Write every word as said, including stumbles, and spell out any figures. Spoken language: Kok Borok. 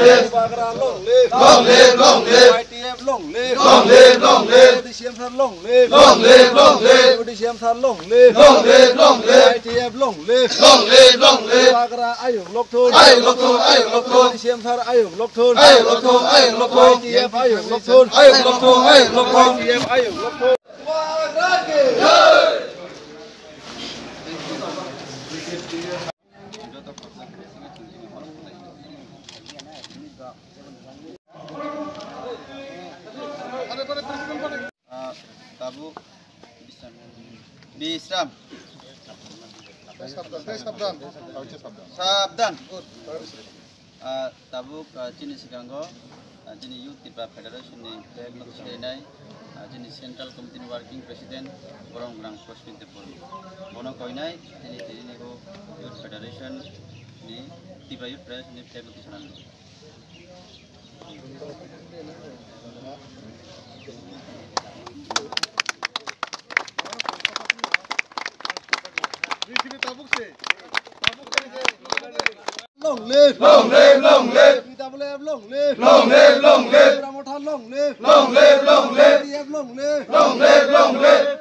Bubagra long live. Long live, long live. I T F long live. Long live, long live. Deputy C M sir long live. Long live, long live. Deputy C M sir long live. Long live, long live. I T F long live. Long live, long live. Bubagra ayuk lokthun. Ayuk lokthun, ayuk lokthun. Deputy C M sir ayuk lokthun. Ayuk lokthun, ayuk lokthun. I T F ayuk lokthun. Ayuk lokthun, ayuk lokthun. I T F ayuk lokthun. Ah, tabuk Bisram. Bisram. Sabdan, sabdan. Sabdan. Ah, tabuk, ah, chini sikango, ah, chini Youth Tipra Federation ni flag no tisainai, ah, chini Central Committee ni Working President Borom Grang Prospin Tepur. Bono koinai, chini, chini ni bo Youth Federation ni, Tipra Youth Federation ni flag no tisanani. Long live! Long live, long live! T W F long live! Long live, long live! Ramotha long live! Long live, long live! T F long live! Long live, long live!